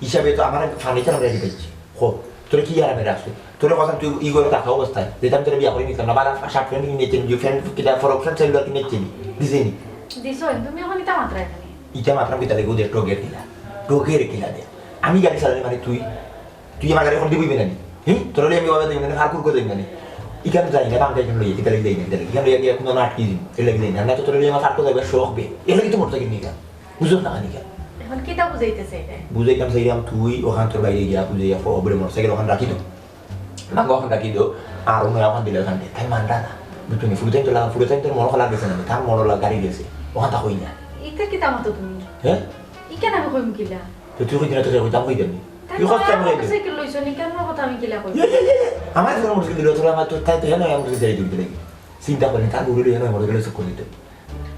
হিসাবে তো আমার ফার্নিচার আমরা রেখে দিচ্ছি। হো, তোরে কি আর আমি রাখছি? তোরে কথা তুই ই করে রাখা অবস্থায় যেটা আমি তোরে বিয়া করে নিতাম না, বালা শার্ট প্যান্ট কিনে দিচ্ছি, প্যান্ট কিনা ফরক প্যান্ট সেলুলার কিনে দিচ্ছি, দিছে নি? দিছো, তুমি এখন ইটা মাত্র এখানে। ইটা মাত্র আমি তাহলে ওদের টোগের কিলা, টোগের কিলা দে। আমি গাড়ি চালালে মানে তুই তুই আমার গাড়ি এখন দিবি না নি? হুম? তোর লগে আমি বাবা দিবি না নি? ফারকুর করে দিবি না নি? ইখান যাই না, বাংলা ইখান লইয়া, কিতা লাগি যাই না, কিতা লাগি? ইখান লইয়া গিয়া কোনো আটকি দিন, এর লাগি যাই না। না তো তোর লগে আমার ফারকুর যাইবার শখ বে, এর লাগি তো মোটরসাইকেল নিয়ে যা। বুঝছ না কেন ইখান? এখন কিতা বুঝাইতেছে এটা? বুঝাইতাম চাইলাম তুই ওখান তোর বাইরে গিয়া বুঝাইয়া ফো, বলে মোটরসাইকেল ওখান রাখি দো। মাঙ্গা ওখান রাখি দো, আর অন্য ওখান দিলে ওখান দে। তাই মানরা না। বুঝছো নি? ফুলতাইন তো লাগা, ফুলতাইন তোর মনো খোলা গেছে না, তার মনো লাগা গাড়ি গেছে। ওখান তা কই না। ইটা কিতা মাতো তুমি? হ্যাঁ? ইখান আমি কইম কিলা? তো তুই কইতে না, তোকে কইতাম, কইতাম নি। তাই তুই তো কষ্ট আমি কইতাম। মোটরসাইকেল লইছো নি, কেন কথা আমি কিলা কই? ইয়ে, ইয়ে, ইয়ে, ইয়ে। আমার জীবন মোটরসাইকেল দিল, তোরা আমার তো, তাই তো হেন আমার মোটরসাইকেল দিতে লাগি। চিন্তা করি, তার ঘুরে লইয়া নয় মোটরসাইকেল সব করে দিতে।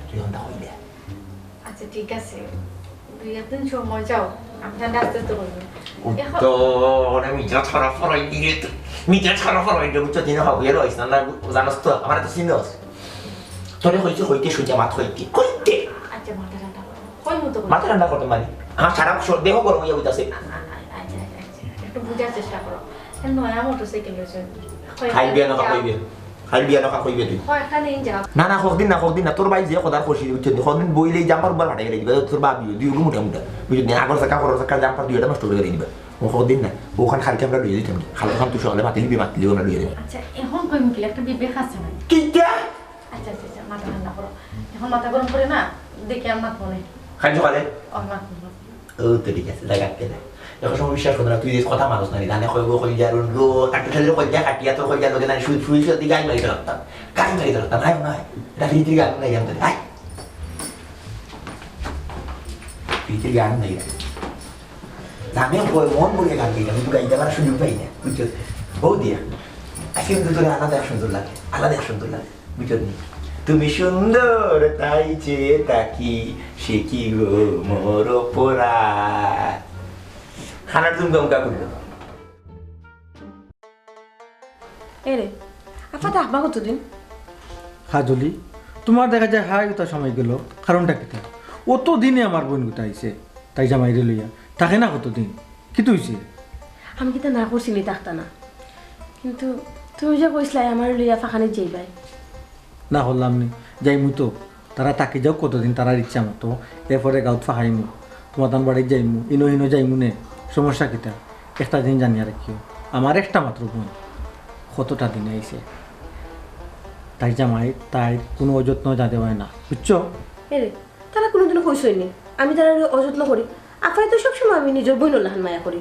তুই এখন তা কইলে। আচ্ছা, ঠিক আছে। দুই একদিন সময় যাও, আমি তাহলে আস্তে আস্তে করবো। এখন তো অনেক মিঠা ছাড়া ফরাই দিয়ে তো, মিঠা ছাড়া ফরাই দিয়ে, বুঝছো, দিনে হবে, এর হইস না, না, জানোস তো, আমার তো চিনোস। তোরে কইতে, কইতে, শুনতে, মাত কইতে, কইতে। আচ্ছা, মাথা ঠান্ডা করো। কই মতো কই? মাথা ঠান্ডা করতে পারি। আমার সারা স-, দেহ গরম হইয়া উঠতেছে। আ-, আ-, আচ্ছা, আচ্ছা, আচ্ছা। একটু বুঝার চেষ্টা করো। এ নয়া মোটরসাইকেল লইছো। কই খাইল বিয়া না যাও। কইবে। খাইল বিয়া না কইবে তুই। কয়েকটা দিন যাও। না, না, কতদিন না, কতদিন না। তোর ভাই যে খোদার খুশি উঠছে, কতদিন বইলে এই জাম্পার উপর ফাটাই গেলে দিবা। তোর বাপ ইয়ে, দুই গুণ মোটা মোটা। বুঝলি? আগর চাকা, খরচ চাকা, জাম্পার দুইটা নষ্ট করে দিবা। ও কতদিন না। ওখান খালকে আমরা লইয়া দিতাম। খালকে খান তুই সকালে মাতিলি, মাতিলি আমরা লইয়া দিবা। আচ্ছা, এখন কই মুকিল একটা বিবেক আছে না? কিটা? আচ্ছা, আচ্ছা, আচ্ছা, মাথা ঠান্ডা করো। এখন মাথা গরম করে না, দেখি আর মাত মনে। খালি সকালে? ও, মাত মনে। ও তো ঠিক আছে, দেখ আটকে দেখ। এখন সময় বিশ্বাস করো না, তুই যে কথা মানুষ না, জানে কইব, কই যার উঠবো, কাটতে ঠেলে কই যা, কাটিয়া তোর কই যা, লোকে জানে, শুই, শুই, শুই, গাই মারি ধরতাম। গাই মারি ধরতাম, আয় না, এটা ফিরিতির গান নাই, জানতে, আয়। ফিরিতির গান নাই। জানে কই, মন বলে গান গাইতাম, কিন্তু গাইতে পারার সুযোগ পাই না, বুঝছো? বউ দিয়া। আজকে কিন্তু তোর আলাদা এক সুন্দর লাগে, আলাদা এক সুন্দর লাগে। বুঝলি? তুমি সুন্দর তাই চেয়ে তাকি, সে কি গো মোর অপরাধ। খানার তুমি দমকা করবে। এরে, আপা থাকবা কতদিন? কাজলি, তোমার দেখা যায় হাই উতা সময় গেল, কারণটা কিতা? অত দিনে আমার বোন গুতা আইছে, তাই জামাইরে লইয়া। থাকে না কতদিন? কিতা অইছে? আমি কিতা না করছি নি থাকতা না, কিন্তু তুমি যে কইছলায় আমার লইয়া ফাখানিত যাইবায়। না করলাম নি, যাইমু তো। তারা থাকি যাউক কতদিন তারার ইচ্ছা মতো, এরপরে গাউত ফাখাইমু, তোমার তান বাড়িত যাইমু, ইনো হিনো যাইমু নে, সমস্যা কিতা? একটা দিন জানিয়া রাখিও, আমার একটা মাত্র বোন কতটা দিনে আইছে, তাই জামাই তাই কোনো অযত্ন যাতে হয় না, বুঝছো? এরে, তারা কোনোদিনও কইছইন নি আমি তারারে অযত্ন করি। আফায় তো সবসময় আমি নিজর বইনর লাখান মায়া করি।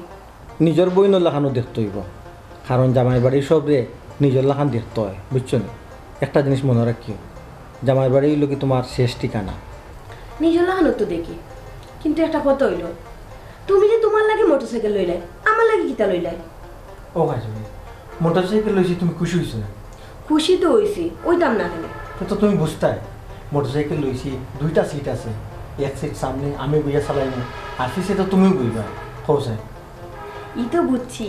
নিজর বইনর লাখানও দেখতে অইবো, কারণ জামাই বাড়ির সবরে নিজর লাখান দেখতে হয়, বুঝছো নি? একটা জিনিস মনো রাখিও, জামাই বাড়ি অইলো কি তোমার শেষ ঠিকানা। নিজর লাখানও তো দেখি, কিন্তু একটা কথা অইলো, তুমি যে তোমার লাগি মোটরসাইকেল লইলায়, আমার লাগি কিতা লইলায়? ও কাজলি, মোটরসাইকেল লইছি, তুমি খুশি অইছো না? খুশি তো অইছি, অইতাম না কেনে? তে তো তুমি বুঝতায়, মোটরসাইকেল লইছি, দুইটা সিট আছে, এক সিট সামনে আমি বইয়া চালাইমু, আর পিছে তো তুমিও বইবায়। কও চাই। ই তো বুঝছি।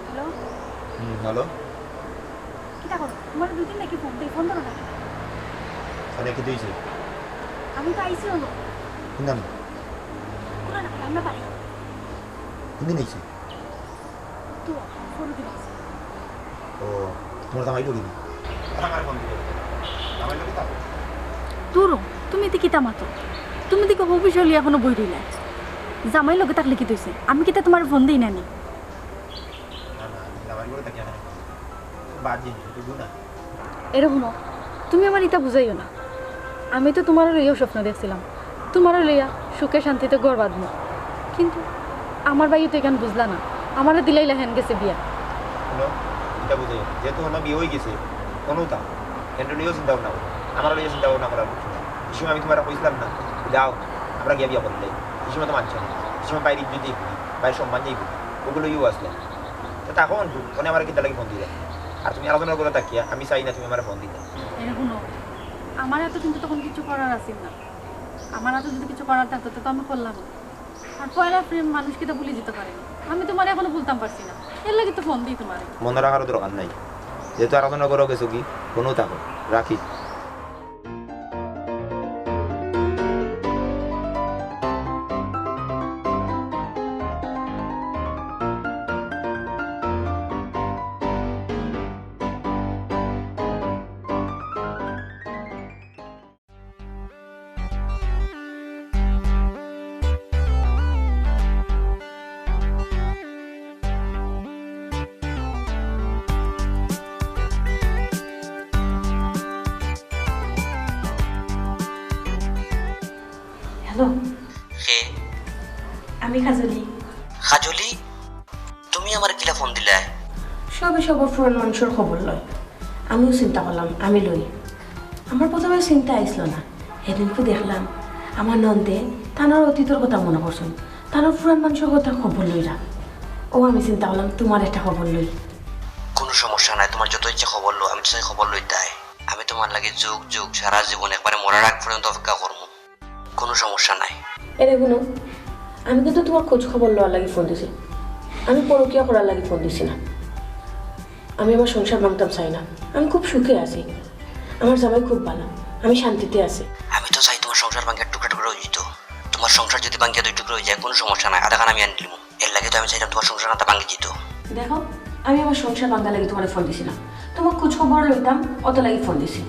হ্যালো? হুম, হ্যালো? কিতা করো? তোমার দুই দিন নাকি ফোন দেই, ফোন ধরো না। আরে, কিতা অইছে? আমি তো আইছি হলো। কোন নাম? কোনো না, আমরা বাড়ি। কোন দিন আইছে? তো, পরশু দিন আইছে। ও, তোমার জামাই ঢুকি নি? আমার ফোন দিও। জামাই ঢুকি তাও। দূর, তুমি এতে কিতা মাতো? তুমি দেখো হবি শলি এখনো বই রইলা। জামাই লগে থাকলে কিতা অইছে? আমি কিতা তোমার ফোন দেই না নি? না, না, আমি জামাই লগে থাকি না। বাদ দিন, একটু ঘুম না। এরে হুনো, তুমি আমারে ইতা বুঝাইও না। আমি তো তোমারে লইয়াউ স্বপ্ন দেখছিলাম, তোমারে লইয়া সুখে শান্তিতে ঘর বাঁধমু। কিন্তু আমার ভাইয়ে তো ইখান বুঝলা না। আমারে দিলাইলা হেন গেছে বিয়া। হুনো, ইটা বুঝাইও না। যেহেতু হুনো বিয়া অইগেছে, হুনো তা। হেন লইয়া চিন্তা ভাবনা করো। আমার লইয়া চিন্তা ভাবনা করার কিছু নাই। এই সময় আমি তুমারে কইছিলাম না, যাও, আমরা গিয়া বিয়া করিলাই। এই সময় তো মানছো না। এই সময় ভাইর ইজ্জত যাইবো, ভাইর সম্মান যাইবো। অগুর লাগিও আছলায়। তে থাকো অখন, ফোনে আমারে কিতার লাগি ফোন দিলায়? আর তুমি আরক জনর ঘরো থাকিয়া, আমি চাই না তুমি আমারে ফোন দিতায়। এরে হুনো, আমার আতো কিন্তু তখন কিচ্ছু করার আছিল না। আমার আতো যুদি কিচ্ছু করার থাকতো, তে তো আমি করলাম। আর পয়লা প্রেম মানুষ কিতা ভুলি যিতো পারে নি? আমি তুমারে এখনো ভুলতাম পারছি না, এরলাগি তো ফোন দেই তুমারে। মনো রাখারও দরকার নাই, যেহেতু আরক জনর ঘরো গেছোগি, হুনো থাকো, রাখি। হ্যালো। কে? আমি কাজলি। কাজলি? তুমি আমারে কিলা ফোন দিলায়? সবে সবর পুরান মানষর খবর লয়, আমিও চিন্তা করলাম আমি লই। আমার প্রথমে চিন্তা আইছিল না, হেদিনকু দেখলাম আমার ননদে তানর অতীতর কথা মনো করছইন, তানর পুরান মানষর কথা খবর লইরা। অউ আমি চিন্তা করলাম তুমার একটা খবর লই। কুনু সমস্যা নাই, তুমার যত ইচ্ছা খবর লও, আমি তো চাই খবর লইতায়। আমি তুমার লাগি যুগ যুগ সারা জীবন একবারে মরার আগ পর্যন্ত অপেক্ষা করমু। কুনু সমস্যা নাই। এরে হুনো, আমি কিন্তু তুমার খোঁজ খবর লওয়ার লাগি ফোন দিছি, আমি পরকিয়া করার লাগি ফোন দিছি না। আমি আমার সংসার ভাঙতাম চাই না, আমি খুব সুখে আছি, আমার জামাই খুব ভালা, আমি শান্তিতে আছি। আমি তো চাই তুমার সংসার ভাঙ্গিয়া টুকরা টুকরা অইযিতো। তুমার সংসার যুদি ভাঙ্গিয়া দুই টুকরা অইযায়, কুনু সমস্যা নাই, আধাখান আমি আনিলিমু। এরলাগি তো আমি চাইরাম তুমার সংসার আধা ভাঙ্গি যিতো। দেখো, আমি আমার সংসার ভাঙ্গার লাগি তুমারে ফোন দিছি না, তুমার খোঁজ খবর লইতাম, অতার লাগি ফোন দিছি।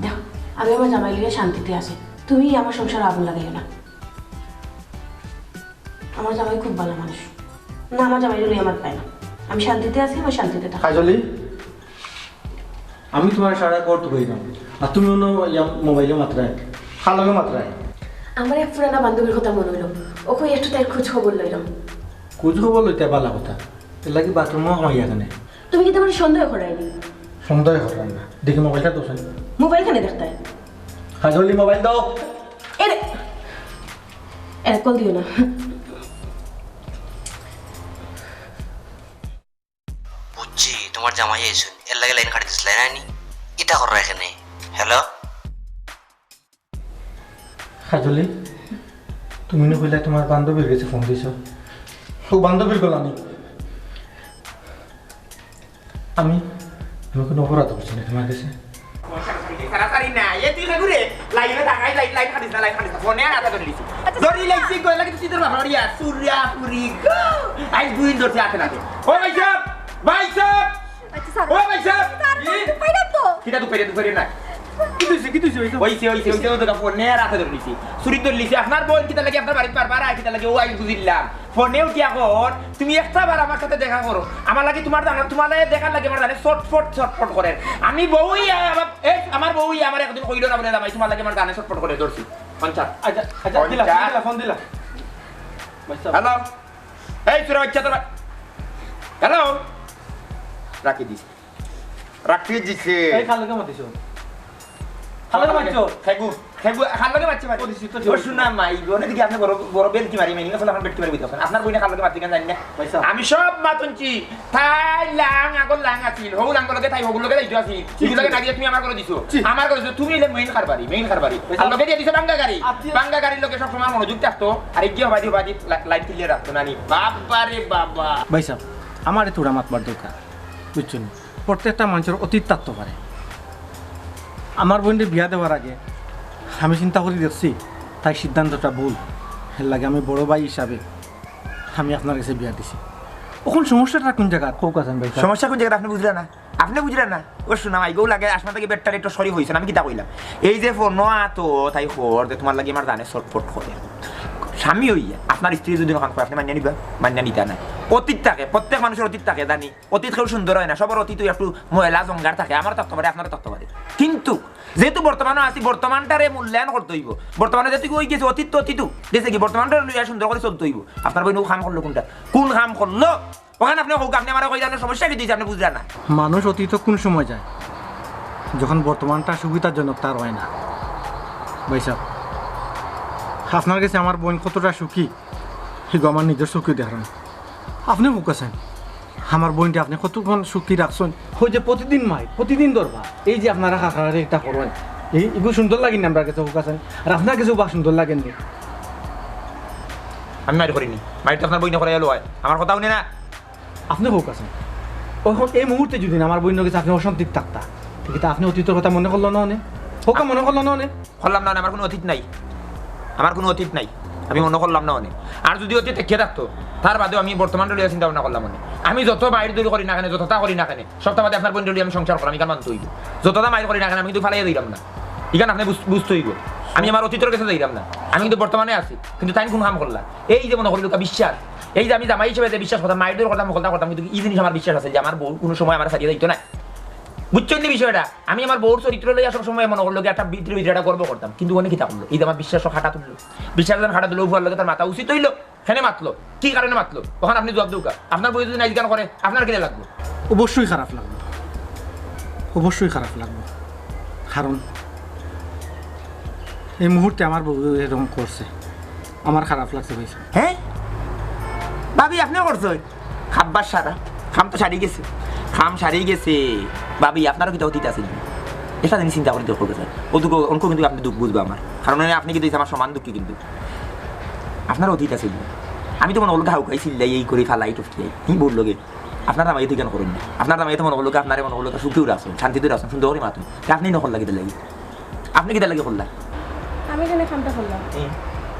দেখো, আমি আমার জামাই লইয়া শান্তিতে আছি, তুমি আমার সংসারো আগুন লাগাইও না। আমার জামাই খুব ভালা মানুষ। না, আমার জামাইরে লইয়া মাততায় না। আমি শান্তিতে আছি, আমি শান্তিতে থাকি। কাজলি, আমি তুমার সারা ঘর তো কইলাম, আর তুমি অনো ইয়া মোবাইলো মাতরায়, কার লগে মাতরায়? আমার এক পুরানা বান্ধবীর কথা মনো অইলো, অউ কই একটু তাইর খোঁজ খবর লইলাম। খোঁজ খবর লইতায় ভালা কথা, এরলাগি বাথরুমো হামাইয়া কেনে? তুমি কিতা আমারে সন্দেহ করায় নি? সন্দেহ করার না, দেখি মোবাইলটা দেও চাইন। মোবাইল কেনে দেখতায়? কাজলি, মোবাইল দেও। এরে, এরে, কল দিও না। বুঝছি, তুমার জামাই আইছইন, এরলাগি লাইন কাটি দিছলায় নানি? ইতা কররায় কেনে? হ্যালো? কাজলি, তুমি না কইলায় তুমার বান্ধবীর গেছে ফোন দিছো? অউ বান্ধবীর গলা নি? আমি, আমি কুনু অপরাধ করছি না তুমার গেছে। সারাসারি না, এ তুই খাগুরে, লাইনে থাকাই, লাইন, লাইন কাটিস না, লাইন কাটিস না। ফোনে আর আতা ধরি লিছি। আচ্ছা, ধরি লাইছি, গলা কিন্তু তুই তোর বাবা, ইয়া, সুরিয়া, পুরি, গো। আইজ দুই ধরছে আতে নাতে। ও ভাই সাহেব, ভাই সাহেব, আচ্ছা, স্যার। ও ভাই সাহেব, স্যার, কি? দুঃখ পাইলাম তো। কিতা দুঃখ পাইরে, দুঃখ পাইরে না? কিতা অইছে, কিতা অইছে, ভাই সাহেব? অইছে, অইছে, অইছে, ও তো ফোনে আর আতে ধরি লিছি। চুরি ধরি লিছি। আপনার বইন কিতা লাগি আপনার বাড়িত বারবার আয়, কিতা লাগি ও আইজ বুঝিলাম। ফোনে উঠিয়া কর, তুমি একটা বার আমার সাথে দেখা করো। আমার লাগি তুমার জানে, তুমার লাগি দেখার লাগি আমার জানে ছটফট, ছটফট করের। আমি বউই আমার, এই আমার বউই আমার একদিন কইলো না বুলে, "জামাই, তুমার লাগি আমার জানে ছটফট করের", ধরছি। আচ্ছা। আচ্ছা, আচ্ছা, দিলা, আচ্ছা। দিলা, ফোন দিলা। ভাই সাহেব। হ্যালো। এই চুরের বাচ্চা তোরা। হ্যালো। রাখি দিস। রাখি দিছে। এই কার লগে মাতিছো? কার লগে মাতিছো? খেগু, খেগু, কার লগে মাতিছে মারি? পরিচিত ও কেউ। শুনা মাই গো, না দেখি আপনি বড়, বড় বেলকি মারি, মারি, না, এখন বেলকি মারি বুঝতে পারছেন। আপনার বইনে কার লগে মাতিছে কেন জানি না। পয়সা। আমি সব মাতুনছি। তাই লাং, আগর লাং আছিল। হউ লাং লগে তাই হগুর লগে যাইতো আছিল। জি, ইগুর লগে জি। না দিয়া তুমি আমার করে দিছো। জি। আমার করে দিছো। তুমি অইলে মেইন কারবারি, মেইন কারবারি। পয়সা। আর লগে দিয়া দিছো বাঙ্গা গাড়ি। আত্মীয়। বাঙ্গা গাড়ির লগে সবসময় মনোযোগ থাকতো। আর এগিয়ে হবাদি, হবাদি লা-, লাইন ক্লিয়ার রাখতো না নি। বাবা রে বাবা। ভাই সাহেব, আমার একটু মাতবার দরকার। বুঝছো নি? প্রত্যেকটা মানুষের অতীত থাকতে পারে। আমার বইনরে বিয়া দেওয়ার আগে আমি চিন্তা করি দেখছি, তাই সিদ্ধান্তটা ভুল। এর লাগি আমি বড় ভাই হিসাবে আমি আপনার গেছে বিয়া দিছি। অখন সমস্যাটা কোন জাগাত? কউক্কা চাইন ভাই সাহেব। সমস্যা কোন জাগাত আপনি বুঝলেন না? আপনি বুঝলেন না? ও শুনা মাই গো লাগে, আসনা থেকে বেটার একটু সরি হইছে না, আমি কিতা কইলাম? এই যে ফোন আতো তাই খর যে তোমার লাগি আমার জানে ছটফট করে। স্বামী হইয়া আপনার স্ত্রী যদি ওখান করে, আপনি মানিয়া নিবা? মানিয়া নিতা না। অতীত থাকে, প্রত্যেক মানুষের অতীত থাকে, জানি। অতীত কেউ সুন্দর হয় না, সবার অতীত একটু ময়লা জঙ্গার থাকে, আমারও থাকতে পারে, আপনারও থাকতে পারে। কিন্তু যেহেতু বর্তমানে আছি, বর্তমানটারে মূল্যায়ন করতে হইব। বর্তমানে যেহেতু হয়ে গেছে, অতীত তো অতীত গেছে কি, বর্তমানটা লইয়া সুন্দর করে চলতে হইব। আপনার বইন কাম করলো কোনটা? কোন কাম করলো? অখান আপনে কউক্কা, আপনে আমারে কইরা আপনার সমস্যা কিতা অইছে, আপনে বুঝরা না। মানুষ অতীত কুন সময় যায়, যখন বর্তমানটা সুবিধাজনক তার অয় না। ভাইসাব, আপনার গেছে আমার বইন কতটা সুখী, হিগু আমার নিজর চউখে দেখরাম। আপনে কউক্কা চাইন, আমার বইনরে আপনে কতখান সুখী রাখছইন? অউ যে প্রতিদিন মাইর, প্রতিদিন দরবার, এই যে আপনারা কাকারে ইতা করইন, এই, ইগু সুন্দর লাগের নি আমরার গেছে কউক্কা চাইন? আর আপনার গেছে বা সুন্দর লাগের নি? আমি মাইর করি নি, মাইর তো আপনার বইনে করাইলো অয়, আমার কথা হুনে না। আপনে কউক্কা চাইন, অখন এই মুহূর্তে যুদি আমার বইনর গেছে আপনে অশান্তিত থাকতা, তে কিতা আপনে অতীতর কথা মনে করলা না অনে? কউক্কা মনে করলা না অনে? করলাম না অনে, আমার কুনু অতীত নাই, আমার কুনু অতীত নাই, আমি মনে করলাম না অনে। আর যুদি অতীত থাকিয়া থাকতো, তার বাদেও আমি বর্তমানটা লইয়া চিন্তা ভাবনা করলাম অনে। আমি যত মাইর দৌড় করি না কেনে, যততা করি না কেনে, সবতা বাদে আপনার বইনরে লইয়া আমি সংসার করাম, ইখান মানতে অইবো। যততা মাইর করি না কেনে, আমি কিন্তু ফালাইয়া দিরাম না, ইখান আপনে বুঝ-, বুঝতে অইবো। আমি আমার অতীতর গেছে যাইরাম না, আমি কিন্তু বর্তমানে আছি, কিন্তু তাইন কুন কাম করলা? এই যে মনে করিলাউক্কা বিশ্বাস, এই যে আমি জামাই হিসাবে যে বিশ্বাস করতাম, মাইর দৌড় করতাম, মুখলতা করতাম, কিন্তু ই জিনিস আমার বিশ্বাস আছে যে আমার বউ কুনু সময় আমারে ছাড়িয়া যাইতো না। বুঝছইন নি বিষয়টা? আমি আমার বউর চরিত্র লইয়া সব সময় মনে করিলাউক্কা একটা ভিতরে ভিতরে একটা গর্ব করতাম, কিন্তু অনে কিতা করলো? এই যে আমার বিশ্বাস খাটা তুললো, বিশ্বাস যখন খাটা তুললো, ফুয়ার লগে তার মাতা উচিত অইলো, কেনে মাতলো, কি কারণে মাতলো? অখন আপনে জুয়াব দেউক্কা। আপনার বউ যুদি নাইজ গান করে, আপনার কিলা লাগবো? অবশ্যই খারাপ লাগবো, অবশ্যই খারাপ লাগবো, কারণ এই মুহূর্তে আমার বউ এরকম করছে, আমার খারাপ লাগছে ভাইসাব। হ্যাঁ ভাবি, আপনে করছইন? খাব্বার সারা, কাম তো সারি গেছে, কাম সারি গেছে। ভাবি, আপনারও কিতা অতীত আছিল? একটা জিনিস চিন্তা করি দেখো স্যার, অতটুকু অনকু কিন্তু আপনে দুখ বুঝবা আমার, কারণ আপনে কিন্তু আমার সমান দুঃখী কিন্তু। আপনার অতীত আছিল, আমি তো মনে করলাম হাউকাই চিল্লাই এই করি ফালাই টুফটিয়াই, হি বউর লগে। আপনার জামাইয়ে তো ইখান করইন না, আপনার জামাইয়ে তো মনে করলাম আপনারে মনে করলাম সুখেও রাখছইন, শান্তিতেও রাখছইন, সুন্দর করি মাতইন, তে আপনে নকল লাগি দিলাই। আপনে কিতা লাগি করলা? আমি কেনে কামটা করলাম? হুম।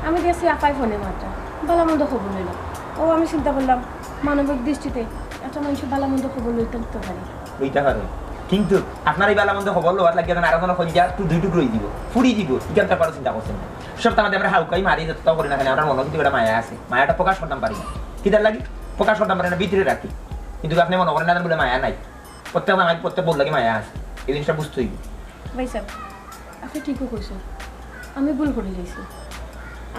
আমি দেখছি আপায় ফোনে মাতরা, ভালা মন্দ খবর লইলাম। অউ আমি চিন্তা করলাম, মানবিক দৃষ্টিতে একটা মানষর ভালা মন্দ খবর লইতাম তো পারি। লইতা পারো, কিন্তু আপনার এই ভালা মন্দ খবর লওয়ার লাগি যেন আরো যেন কলিজা টু-, দুই টুকরো অই দিবো, ফুড়ি দিবো, ইখানটা পারো চিন্তা করছইন না। সবতা বাদে আমরা হাউকাই মারি যততাউ করি না কেনে, আমরার মনো কিন্তু একটা মায়া আছে, মায়াটা প্রকাশ করতাম পারি না। কিতার লাগি? প্রকাশ করতাম পারি না, ভিতরে রাখি। কিন্তু আপনে মনে করেন না যেন বুলে মায়া নাই, প্রত্যেক জামাইর প্রত্যেক বউর লাগি মায়া আছে, ই জিনিসটা বুঝতে অইবো। ভাইসাব, আপনে ঠিকউ কইছইন, আমি ভুল করিলিছি,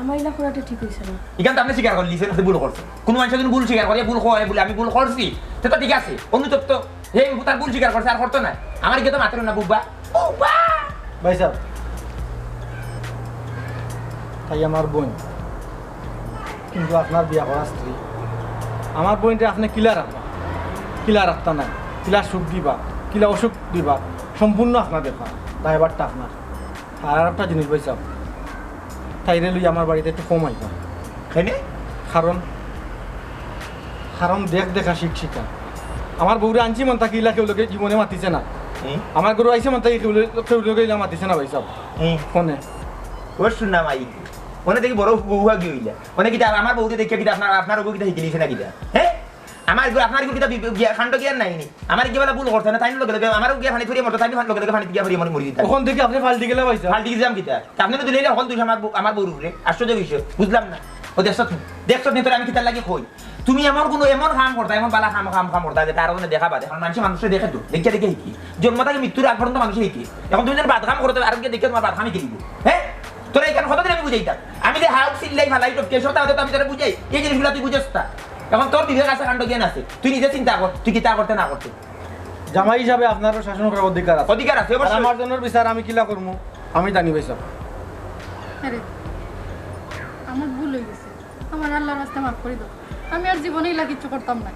আমার ইলা করাটা ঠিক অইছে না। ইখান তো আপনে স্বীকার করিলিছইন, আপনে ভুল করছইন। কুনু মানষে যুদি ভুল স্বীকার করে, ভুল কয় বুলে আমি ভুল করছি, তে তো ঠিক আছে, অনুতপ্ত, হে তার ভুল স্বীকার করছে, আর করতো না। আমার ইগে তো মাতরা না, বুবা, বুবা। ভাইসাব, তাই আমার বইন, কিন্তু আপনার বিয়া করা স্ত্রী। আমার বইনরে আপনে কিলা রাখবা, কিলা রাখতা নায়, কিলা সুখ দিবা, কিলা অসুখ দিবা, সম্পূর্ণ আপনার ব্যাপার, দায়ভারটা আপনার। আর আরেকটা জিনিস ভাইসাব, তাইরে লইয়া আমার বাড়িত একটু কম আইবা। কেনে? কারণ, কারণ দেখ দেখা শিখ শিখা। আমার বউরে আনছি মান থাকি ইলা কেউর লগে জীবনে মাতিছে না। হুম। আমার ঘরো আইছে মান থাকি কেউর লগে, কেউর লগে ইলা মাতিছে না ভাইসাব। হুম। ফোনে। ও শুনা মাই, অনে দেখি বড় বউ আগে অইলা। অনে কিতা আমার বউরে দেখিয়া কিতা আপনার, আপনার বউ কিতা হিকিলিছে না কিতা? হে? আমার গো, আপনার গো কিতা বি-, বি-, কাণ্ড জ্ঞান নাই নি? আমার গিয়া বালা ভুল করছে না, তাইন লগে লগে, আমার গিয়া পানি থুড়িয়া মরতো, তাইন লগে লগে পানি গিয়া পড়িয়া মরি, মরি দিতা। অখন থাকি আপনে পাল্টি গেলা ভাইসাব। পাল্টি গেলাম কিতা? তা আপনে তো দিলে অখন দুষ আমার বউ, আমার বউর উপরে। আশ্চর্য বিষয়, বুঝলাম না। ও দেখছত নি? দেখছত নি তোরে আমি কিতার লাগি কই? তুমি এমন কুনু, এমন কাম করতা, এমন বালা কাম, কাম, কাম করতা, যেটা আরো জনে দেখা বাদে। কারণ মানষে মানষরে দেখে তো, দেখিয়া দেখিয়া হিকে। জন্ম থাকি মৃত্যুর আগ পর্যন্ত মানষে হিকে। অখন তুমি যেন বাদ কাম করো, আর কে দেখিয়া তুমার বাদ কামে হিকিলিবো? হে? তোরে ইখান কতদিন আমি বুঝাইতাম? আমি যে হাউক চিল্লাই ফালাই টপকে সব তাহলে তো আমি তোরে বুঝাই। এই জিনিসগুলা তুই বুঝস না। অখন তোর বিবেক আছে, কাণ্ড জ্ঞান আছে। তুই নিজে চিন্তা কর, তুই কিতা করতে না করতে। জামাই হিসাবে আপনারও শাসন করার অধিকার আছে। অধিকার আছে, আর অবশ্যই। আমার জনর বিচার আমি কিলা করমু, আমি জানি ভাইসাব। আরে, আমার ভুল অই গেছে, আমারে আল্লার রাস্তায় মাফ করি দেও, আমি আর জীবনে ইলা কিচ্ছু করতাম না।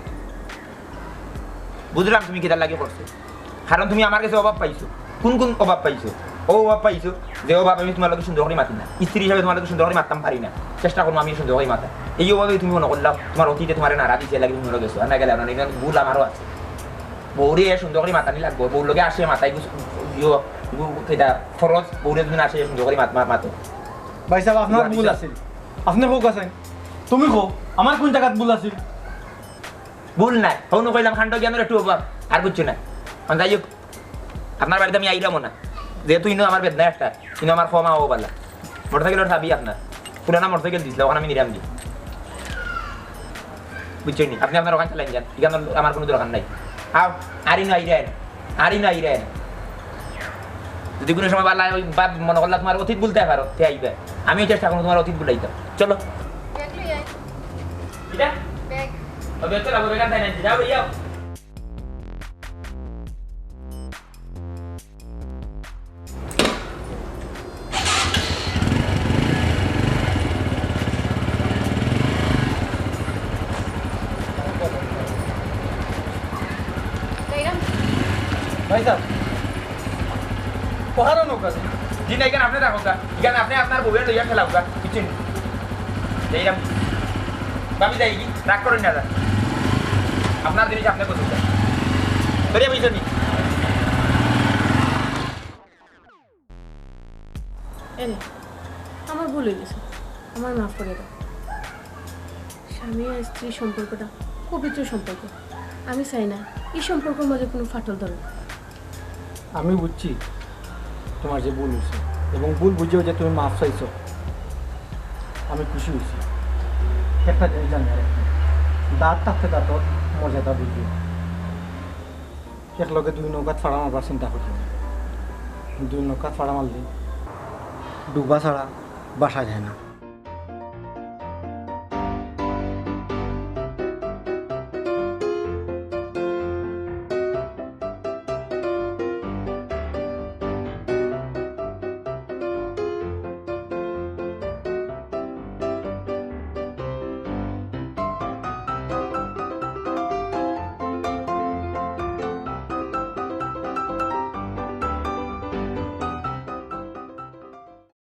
বুঝলাম তুমি কিতার লাগি করছো, কারণ তুমি আমার গেছে অভাব পাইছো। কুন কুন অভাব পাইছো? অউ অভাব পাইছো যে অভাব আমি তুমার লগে সুন্দর করি মাতি না, স্ত্রী হিসাবে তুমার লগে সুন্দর করি মাততাম পারি না, চেষ্টা করমু আমি সুন্দর করি মাতা। এই অভাবে তুমি মনো করলাও তুমার অতীতে তুমারে নাড়া দিছে, এর লাগি তুমি মনো গেছো, আর না গেলে না, এখানে ভুল আমারও আছে। বউরে সুন্দর করি মাতানি লাগবো, বউর লগে আসে মাতাই গুছ-, ইয়ো, গু-, কিতা ফরজ, বউরে যুদি আসে সুন্দর করি মাত-, মাত-, মাতো। ভাইসাব, আপনার ভুল আছিল। আপনে কউক্কা চাইন, তুমি কও, আমার কুন জাগাত ভুল আছিল? ভুল নাই, হউ নু কইলাম, কাণ্ড জ্ঞানর একটু অভাব, আর কিচ্ছু নাই। অখন যাই হউক, আপনার বাড়িত আমি আইরামও না, যেহেতু ইনো আমার বেদনা একটা, ইনো আমার ক্ষমা অওয়া বালা। মোটরসাইকেলর চাবি আপনার, পুরানা মোটরসাইকেল দিছলা, অখন আমি নিরাম দি। বুঝছইন নি? আপনে আপনার অখান চালাইন যান, ইখান আমার কুনু দরকার নাই। আও, আর ইনো আইরায় না, আর ইনো আইরায় না। যুদি কুনু সময় বালা অউ বা মনো করলা তুমার অতীত ভুলতায় পারো, তে আইবা। আমিও চেষ্টা করমু তুমার অতীত ভুলাইতাম। চলো। ব্যাগ লই আয়। কিতা? ব্যাগ। তবে তো লাগবে, বেকার তাই না, যাও, যাও। ভাই সাহেব, পহারা নৌকা। জি না, এখানে আপনি রাখুন গা। এখানে আপনি আপনার বউয়ের লইয়া খেলাউন গা, বুঝছেন? যাইরাম। ভাবি যাই কি? রাগ করুন না, দাদা। আপনার জিনিস আপনি বুঝুন গা। ধরিয়া বুঝছেন নি? এরে, আমার ভুল হয়ে গেছে, আমার মাফ করে দাও। স্বামী আর স্ত্রীর সম্পর্কটা পবিত্র সম্পর্ক। আমি চাই না এই সম্পর্কের মাঝে কোনো ফাটল ধরুক। আমি বুঝছি তোমার যে ভুল হয়েছে, এবং ভুল বুঝেও যে তুমি মাফ চাইছো, আমি খুশি হয়েছি। একটা জিনিস জানি আর, দাঁত থাকতে দাঁতর মর্যাদা বুঝিও। এক লগে দুই নৌকাত ফাড়া মারবার চিন্তা করছি। দুই নৌকাত ফাড়া মারলে ডুবা ছাড়া বাসা যায় না।